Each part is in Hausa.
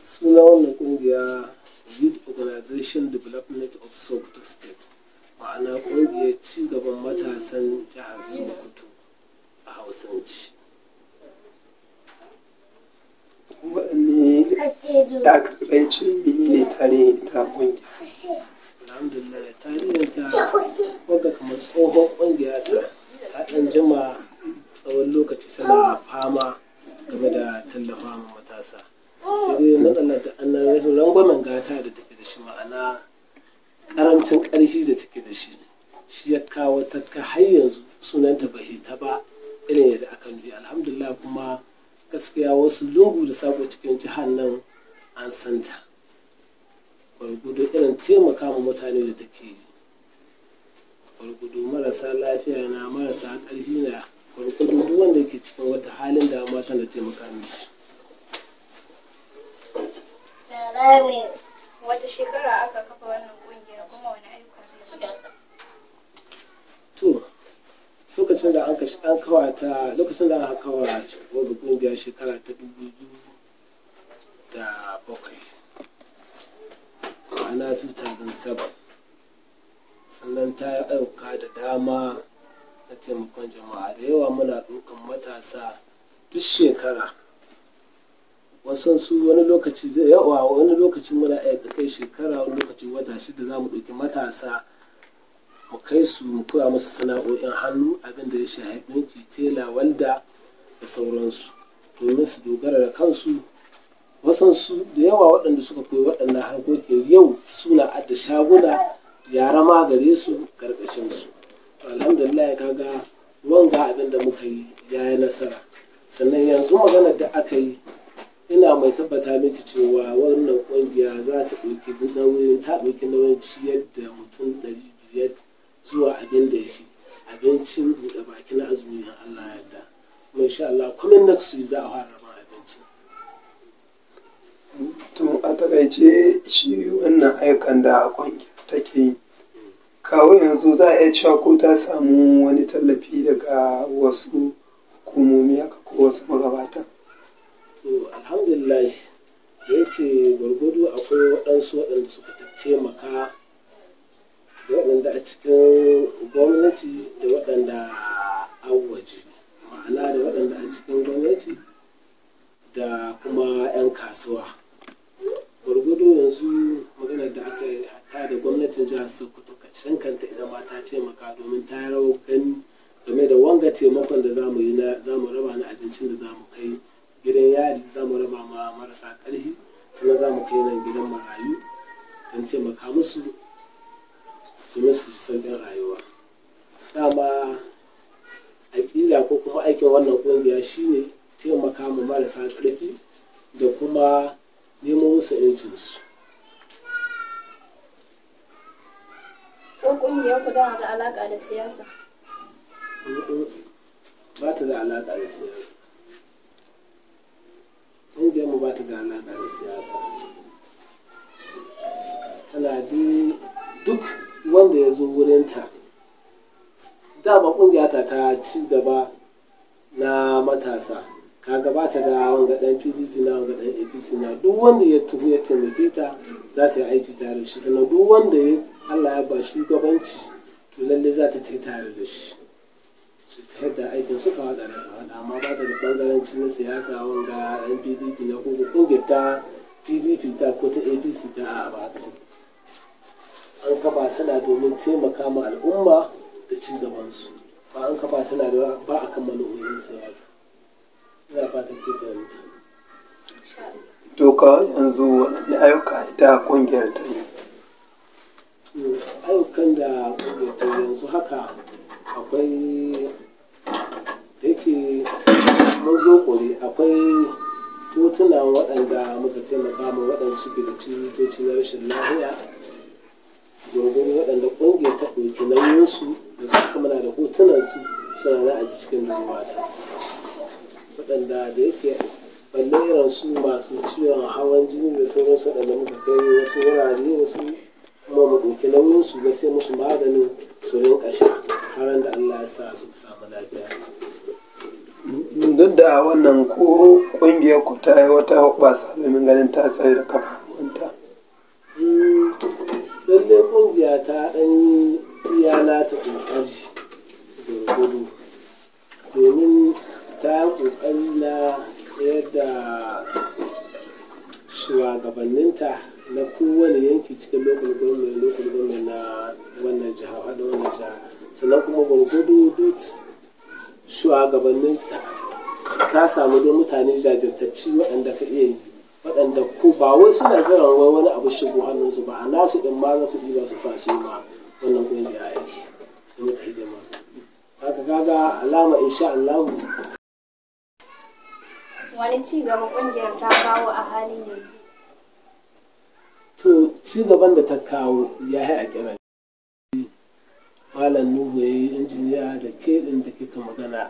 Suna wannan kungiya Youth Organization Development of Sokoto State, ma'ana kungiyar cigaban matasan jihar Sokoto a Hausance. Waɗanne da aka taƙaice, menene tarihin ita ƙungiya? Alhamdulillah, tarihin ta, wagga kamar tsohon kungiya ta, ta ɗan jima tsawon lokaci tana fama game da tallafa ma matasa. Sai dai matsalar da an rashin rangwamen gata da take da shi, ma'ana karancin ƙarfi da take da shi, shi ya kawo ta har yanzu sunanta bai ta ba irin yadda aka nufi. Alhamdulillah, kuma gaskiya wasu lungu da sako cikin jihar nan an santa gwargwado irin taimaka ma mutane da take yi, gwargwado marasa lafiya na, marasa ƙarfi na, gwargwado duk wanda ke cikin wata halin damuwa tana taimaka mishi. Wata shekara aka kafa wannan kungiyar, kuma wani ayyuka ne? To, lokacin da an kawa ta, lokacin da aka kawa wagga kungiya, shekara ta 2007, ma'ana 2007. Sannan ta yi ayyuka da dama na taimakon jama'a da yawa. Muna ɗaukan matasa duk shekara, wasu su wani lokaci da yawa, wani lokaci muna iya kai shekara, wani lokaci wata 6, za mu ɗauki matasa mu kai su mu koya musu sana'o'in hannu, abin da ya shafi ɗinki, tela, walda da sauransu, domin su dogara da kansu. Wasansu da yawa waɗanda suka koyi waɗannan harkokin yau suna adda shaguna, yara ma gare su ƙarƙashin su. To, alhamdulillah, kaga wanga abin da muka yi ya yi nasara. Sannan yanzu maganar da aka yi, ina mai tabbata miki cewa wannan ƙungiya za ta ɗauki nauyin, ta ɗauki nauyin ciyar da mutum 500 zuwa abin da ya shi abincin buɗe baki na azumi in Allah ya yarda. Kuma insha Allah kuma next week za a fara rabon abinci. To, a takaice shi wannan ayyukan da ƙungiyar take yi kawo yanzu, za a iya cewa ko ta samu wani tallafi daga wasu hukumomi haka ko wasu magabata? To, alhamdulillah, da yake gwargwado akwai waɗansu waɗanda suka taimaka, da waɗanda a cikin gwamnati da waɗanda a waje, ma'ana da waɗanda a cikin gwamnati da kuma 'yan kasuwa gwargwado. Yanzu maganar da aka yi, hatta da gwamnatin jihar Sokoto kacin kanta ita ma ta taimaka, domin ta yi rawar gani game da wanga taimakon da zamu yi na zamu raba na abincin da zamu kai gidan yari, zamu raba ma marasa ƙarfi, sannan zamu kai nan gidan marayu don taimaka musu domin su ji sauƙin rayuwa. Dama aƙida ko kuma aikin wannan ƙungiya shine taimaka ma marasa ƙarfi da kuma nemo musu 'yancinsu. Ko kungiyar ku tana da alaka da siyasa? Ba ta da alaƙa da siyasa. Ƙungiyar mu ba ta da alaƙa da siyasa. Tana dai duk wanda ya zo wurinta, dama ƙungiya ta ta ci gaba na matasa, ka gabata da wanga ɗan PDP na, wanga ɗan APC na, duk wanda ya tuhu ya taimake ta za ta yi aiki tare da shi. Sannan duk wanda ya Allah ya ba shugabanci, to lalle za ta tai tare da shi su ta yadda aikin suka haɗa da ka haɗa, amma ba ta da ɓangaranci na siyasa, wanga ɗan PDP na ko ƙungiyar ta PDP ta ko ta APC ta, a ba haka take. An kafa tana domin taimaka ma al'umma da ci gabansu, ba an kafa tana da ba akan manuhohin siyasa. Ina fatan ke fahimta. To, kawo yanzu waɗanne ayyuka ita ƙungiyar ta yi? To, ayyukan da ƙungiyar ta yi yanzu haka, akwai, da yake mun zo ƙuri, akwai hotuna waɗanda muka taimaka ma waɗanda suke da cutoci na rashin lafiya domin waɗanda ƙungiyar ta ɗauki nauyinsu. Da haka muna da hotunansu, suna nan a cikin duwata, waɗanda da yake balle irin su masu ciwon hawan jini da sauransu, waɗanda muka kai wasu wurare, wasu kuma mu ɗauki nauyinsu na sai musu maganin su rinƙa sha har da Allah ya sa su samu lafiya. Duk da wannan, ko ƙungiyar ku ta yi wata hoɓɓasa domin ganin ta tsaye da kafafuwanta? Lallai ƙungiya ta ɗan iya nata ƙoƙari gwargwado, domin ta yi ƙoƙari na tsayar da shugabanninta na kowane yanki cikin local government na wannan jiha, haɗin wannan jiha. Sannan kuma gwargwado duk shugabanninta ta samu dai mutane jajirtacci waɗanda ka iya yi, waɗanda ko ba wai suna jiran wai wani abu shigo hannunsu ba, a nasu ɗin ma za su ɗiba su sa su yi ma wannan ƙungiya aiki, su mata hidima. Haka kaga alama, insha Allahu. Wani ci gaba ƙungiyar ta kawo a halin yanzu? To, ci gaban da ta kawo ya yi a kira. Malam Nuhu ya yi injiniya da ke ɗin da kika magana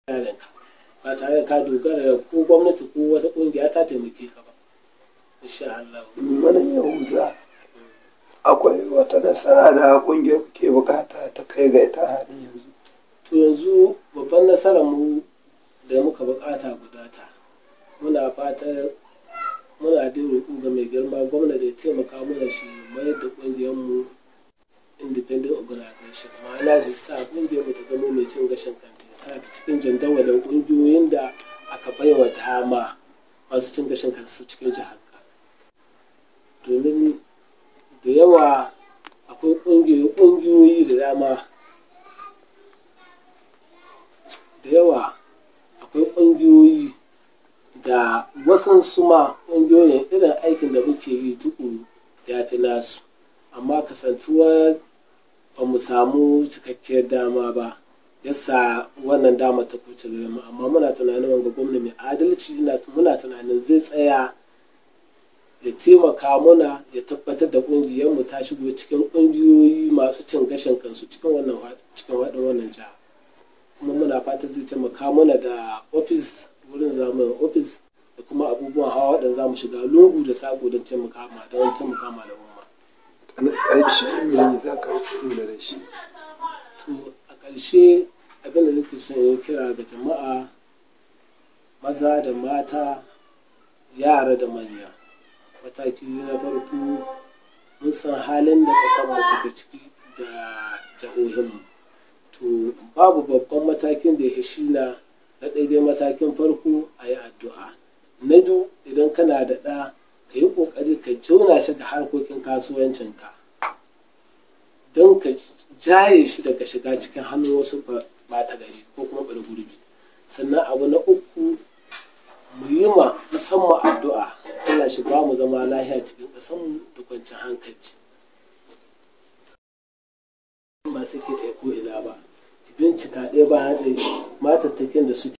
a ka ba tare da ka dogara da ko gwamnati ko wata ƙungiya ta taimake ka ba, insha Allah. Mana Yahuza, akwai wata nasara da ƙungiyar ku ke bukata ta kai ga ita a halin yanzu? To, yanzu babban nasarar mu da muka bukata guda ta, muna fata, muna dai roƙo ga mai girma gwamna da ya taimaka mana shi mayar da ƙungiyar mu independent organization, ma'ana ya sa ƙungiyar mu ta zama mai cin gashin kanta, ya sa ta cikin jadawalin ƙungiyoyin da aka baiwa dama masu cin gashin kansu cikin jihar, domin da yawa akwai ƙungiyoyi da dama. Da yawa akwai ƙungiyoyi da wasan su ma ƙungiyoyin irin aikin da muke yi tukuru ya fi nasu, amma kasantuwa ba mu samu cikakkiyar dama ba, yasa wannan dama ta kuce gare mu. Amma muna tunanin wanga gwamna mai adalci, muna tunanin zai tsaya ya taimaka muna, ya tabbatar da ƙungiyarmu ta shigo cikin ƙungiyoyi masu cin gashin kansu cikin wannan cikin waɗin wannan jiha. Kuma muna fatan zai taimaka mana da ofis, wurin da zamu yi ofis, da kuma abubuwan hawa waɗanda za mu shiga lungu da sako don taimaka ma al'umma. Na ƙarshe, me za ka rufe mana da shi? To, a ƙarshe abin da nake son yin kira ga jama'a, maza da mata, yara da manya, mataki na farko, mun san halin da ƙasar mu take ciki da jihohinmu. To, babu babban matakin da ya shi na daidai. Matakin farko, a yi addu'a. Na biyu, idan kana da ɗa, ka yi ƙoƙari ka jona shi ga harkokin kasuwancinka don ka jaye shi daga shiga cikin hannun wasu ɓata gari ko kuma ɓara gurbi. Sannan abu na uku, mu yi ma musamman addu'a, Allah shi ba mu zama lahiya cikin ƙasarmu da kwanciyar hankali. Ba sai ke ko ina ba, ki bincika ɗaya bayan ɗaya matattakin da suke.